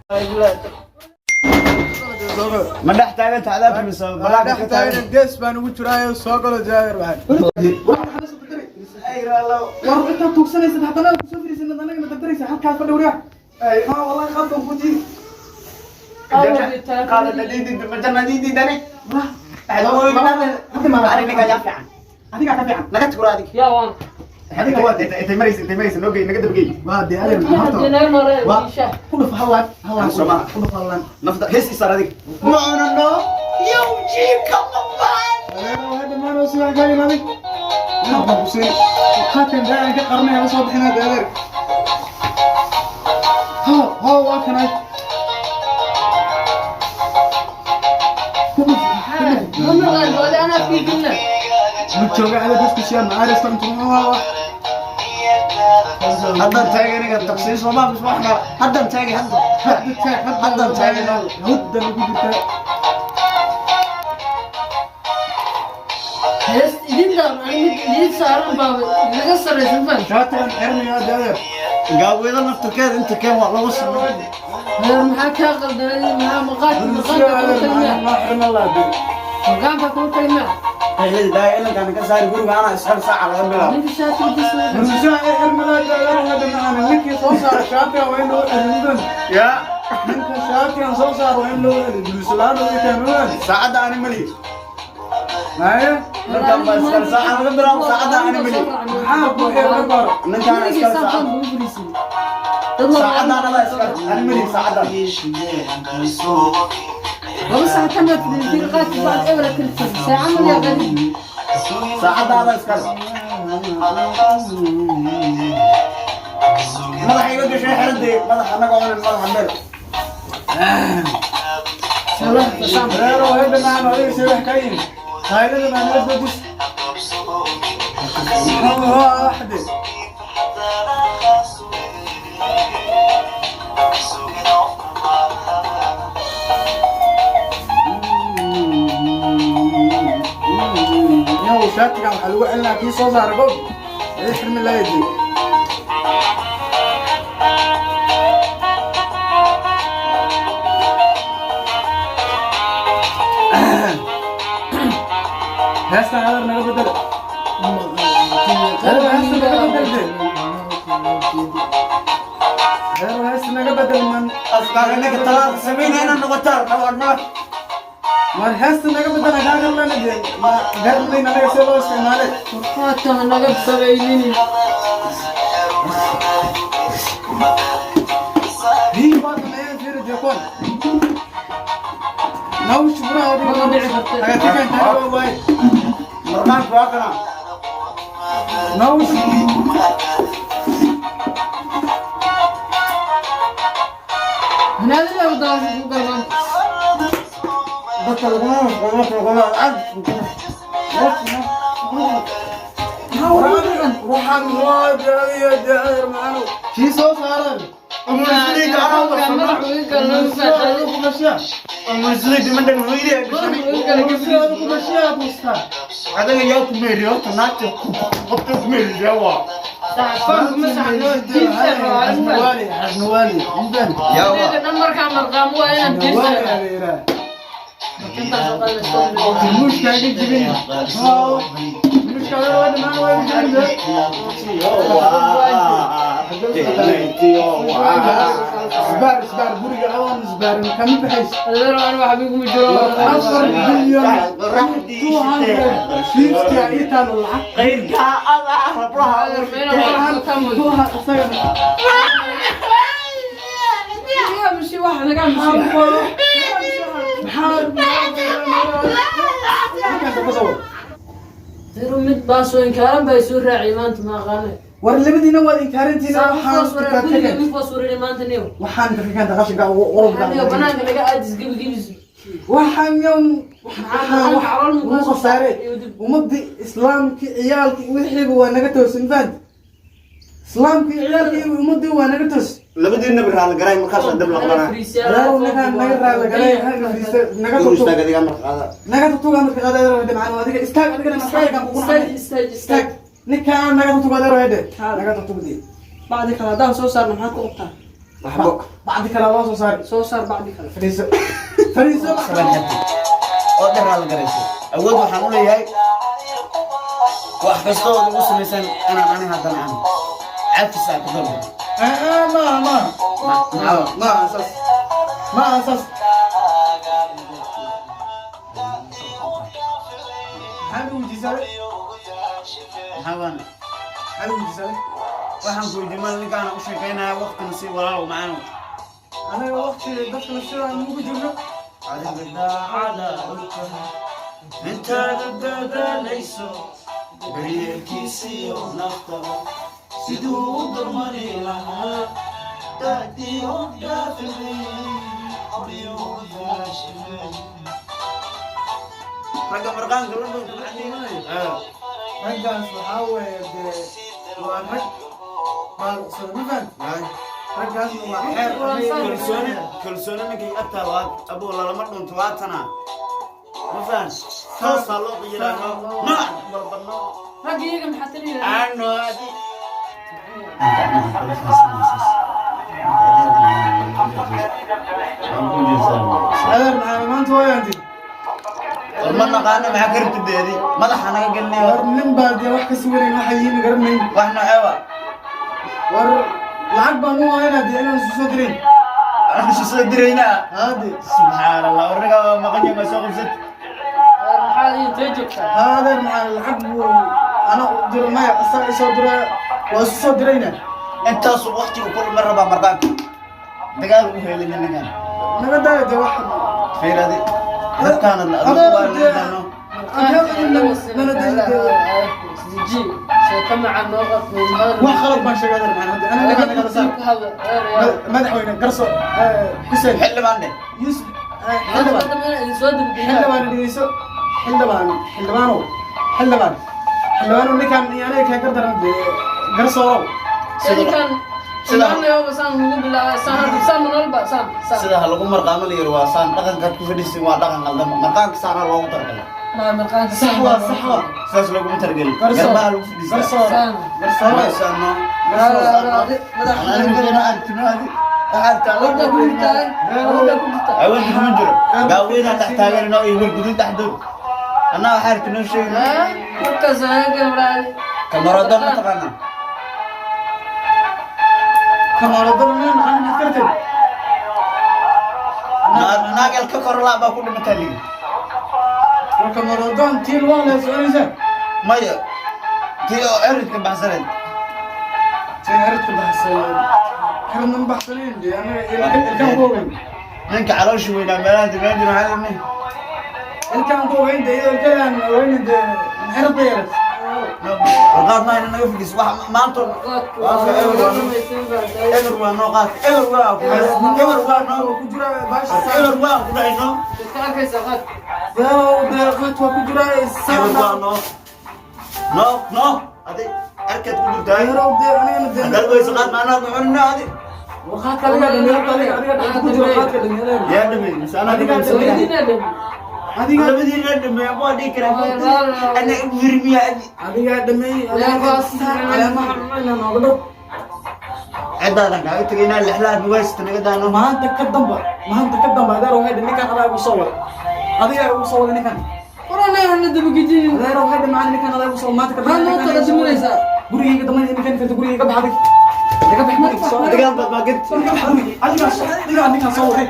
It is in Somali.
Ma dhex taagan tahay adaabka mise balaanka ka taagan? Gees baan ugu jiraayo, soo galo jaagar waxaan. War intaad tuugsanaysid haddana kusoo fariisanad, annagana dardaraysa halkaas fadhi. Waryaa ha, wallahi qaldan ku jiidi. Adigaa ka fiican. Naga tuura adig. Yaa waan. Intay maraysa, intay maraysa, noo gey, naga dabagey. Waa dee adeer. Haddii naga noolee isha. Ku dhuf hallaan, hallaan ku dhuf, hallaan. Nafta hees isaar adig. Maanano yow jiika mabaan. Dhammaan oo sidaa kaa imaaday baan ku siin qaadkan daacan ka qaranaya la soo bixinaa dee adeer. Ho ho, waa kanay, ku dhuf, ku dhuf. Ma maqan wala anaa fiirinna. Ma jooga adeer, dadku siyaa macaarista intu muxuu ahaa? Haddaan taagay aniga taqsiin soomaa mis wax kale haddaan taagay hadda. Hadda taag. Haddan taagay. Huddan ugu jirtaa. Hees idin daaran, ani mid idin saaran baa naga sarraysan faan. Shaatigan xiranayaa dee adeer. Gaaweyda naftirkeeda inta keen waa lagu sameeyay. Heer maxaa kaa qaldanay? Maxaa maqaadka maqaanka kula tagmaa? Ma xirna laa dee. Maqaanka kula tagmaa. Qaylada daaya, ilankaan ka saari guriga, anaa ishal saaca laga bilaabo. Ninka shaatiga disnaa. Nushaa ee xirna laa dee adeer. Hadda macana ninkii soo saara shaatigan waa in loo celiyo. Yaa. Ninka shaatigan soo saara waa in loo celiyo, buluuslaan oo keenuwan. Saacadda ani mali. Maye. Ninkan baa iskale, saaca laga bilaabo saacadda ani mali. Maxaa ku xirna bar? Ninkaan iskale saacadda, saacadda anadaa iskale, ani mali saacaddan. Laba saac tan baad fadhiisatay, qaadki baad ebra tirsan saaca ma yaqaanin. Saacadda adaa iskale, madaxa iga gashay xeradee, madaxa anaga onan madaxa meel. Reero hadda macana adiga see wax kaa yimi qaylada maa naga doodis muxuu ahaa waxde? Yow, shaatigan waxaa lagu celinaa kii soo saara gob ee xirmi laayadii. Heestan adeer naga bedela. Reero, heesta naga bedel dee. Reero, heesta naga bedel man. Afkaaga ninka talaada samaynayna noqotaa qabanaa. War heesta naga bedela, gaagarlana dee ma gaarlayn anaga see loo isticmaale. Qaadka ha naga sabaynini. Biyi baa dhameeyeen, fiiri dee kuwan nawsh buraha. Ma dhici karta. Tagatikan tahay waa waaye. Marqaanku waa kana. Nawsh. Hanaadin lagu daawasho ku galmaan. Dadka laguma laguma cad. Waxaan waa daadiya daadir macano kii soo saaran. Madax uga galmaan. Ku bashaa. Ku bashaa busta. Adiga yaa ku meeriyo horta, naagta qofka ku meeriyo waa. Saxafaanku ma saxno diinta rabaa. Xasnawaali, xasnawaali intan. Yaa waa. Dhan markaa marqaamo waa inaan diinta. Mushkaaga jibin mushkaaga waa dhamaan, waa jibin. Isbaar, isbaar guriga adoon isbaarin kama baxayso. Adeer, aan wax iguma jiro. 4 billion 250 ii taalo lacag. Qayrkaa adaa rablaha. Adeer, meena wax ka mud. Tuha isaga. Naga mishi wax naga mishi. Maxaa? Adeer, mid baasoo inkaaran baa soo raacay maanta, ma aqaane. War labadiina waad inkaarantiina. Waxaan Guriga mid baa suuray maanta niyo. Waxaan ka keenta qashinka ururka. Aniga banaanka naga aadis gebi gebis. Waxaan yow waxaan wax ugu khasaare ummadii islaamkii, ciyaalkii, wixiiba waa naga toosin fahant. Islaamkii, ciyaalkii, ummadii waa naga toos. Labadiina raali garay markaas dab la qabanaa. Reerow, ninkaan naga raali garay naga Dur tutug. Istaag adiga marka qaada. Naga tutuga marka qaada adeer hede macaan adiga istaag, adigana maxaa kugu nacay? Istaag, istaag. Istaag, ninkaan naga tutug adeer hede, naga tutugdi. Bacdi kale haddaan soo saarno maxaad ku qabtaa? Waxba. Bacdi kale loo soo saari. Soo saar bacdi kale. Fadhiiso, fadhiiso. Sabaan xabdi oo dheraa la garayso. Awood waxaan u leeyahay wax kasta oo ugu samaysan inaan ani haddana aan cafis aan ku dalbado. Ma ma Maxaa? Ma saas, ma saas. Maxaa weydiisaa? Maxaa waan? Maxaa weydiisaa? Waxaan ku weydiin mal ninkaana u sheekaynaya waqtina si walaalow macaanow. Anaga waqti dadkana sidaan ugu jirno. Adiga daacada intaada dadaalayso daryeelkiisiyo naftaba siduu u darmari lahaa daadiyo dhaafimay. Ragga marqaanka la dhunta maxaa dhiimanaya? Raggaas waxaa weeye dee waa rag baaluqsada, ma fahanti? Raggaasna waa xeer. Kalsooni, kalsooni ninkay agtaa waa abuu lalama dhunto waatana, ma fahan? Toosaa loo qiyiraa nooc walba nooc. Ragga iyaga maxaa taliya? Ano adi. Adeer, maxaa maanta waayaanti? War ma naqaano maxaa ka rabtid, madaxa naga gelinaya. War nin baa dee wax ka suganayn, waxa yiimi garanayn. Wax noocee wa? War lacag baan u haynaa dee inaan isu soo dirayn. Aan isu soo diraynaa? Haade. Subxaan Allah, warnaga waa maqan yahay, ma soo qabsat. Maxaa intee joogtaa? Adeer, maxaa lacag buu ana u diro? Maya, asaga isoo dira, waa isu soo diraynaa. Intaasu waqtiga kulma rabaa marqaanka dagaal u helin ninkan. Naga daaya dee wax. Fiiradi dadkaana la adigu waa leedano. Ji sheeko macaan noo qabto. Wax qalad baan sheegay, adeer? Maxaa hadda aniga ninkaan nagala saar. Madaxweyne garso Xuseen. Xildhibaan dheh. Yusuf xildhibaan, xildhibaan dhegeyso, xildhibaan, xildhibaanow, xildhibaan, xildhibaanow, ninkaan iyo aniga kaa gardaran dee garsoorow. Sida ha lagu marqaamo la yiri waa saan. Dhaqankaad ku fadhiisin waa dhaqan qaldama. Marqaanka saana loogu talagalay. Sax waa, sax waa. Sidaas looguma talagelin. Garsoor. Garbaha lagu fadhiistaa. Garsoor, garsoorow. Garsoorno. Awoodda kuma jiro gaaweynaa dhex taaganino iyo wargudud dhexdood annaa waxaa arki noo sheegin kamarodan ma taqaanaa? Kamaaradada meel maxaa maxaad kartay? Naagel ka korlaa baa ku dhimataa ligi. War kamaaradan tii waa la soconaysaa. Maya, tii oo eridka baxsaneed. Tii xeridka baxsan, xeridna ma baxsanayn dee, anaga ilkaan ku ogeyn. Ninka caloosha weynaa meelaha degaan jiro waxaa lini. Ilkaan ku ogeyn dee, iyadoo ilkaan ogeyn dee xerid ba yarat. Warqaad maayna naga fadhiis wax maanta. Eber waa noo qaad, eber waa ku, eber waa noo ku jira baasha. Eber waa ku dhahay noo. Beerow dee qaad waa ku jira. Eber waa noo, noo, noo adi arkaad ku jirtaa. Beerow dee anigana dee. Haddaad weyso qaad maanaa ma cunina adi. Qaadka adiga dhameey, adiga, adiga dhexda ku jira qaadka dhameey. Yaa dhamey mise anaa Adigaa dhamey? dhameey. Adiga. Labadiina dhamey waa dhihi karaa ana wirmiya adi. Adigaa dhameey, adiga caleemaha cunayna nooga dhow. Ciddaadan kaaga tegaynaa lixlaha nuwaysita naga daano. Maanta ka damba, maanta ka damba, adeer waxay dhi ninkan adaa igu soo wada, adigaa igu soo wada ninkan. Adeer waxay dhi macalin ninkan adaa igu soo maanta ka damba. Maxaad noo taqadiminaysaa? Gurigayga damba ninkan karta, gurigayga ka baxday, iga bax, soo dagaal baad maagad. Adigaa, adigaa ninkan soo waday.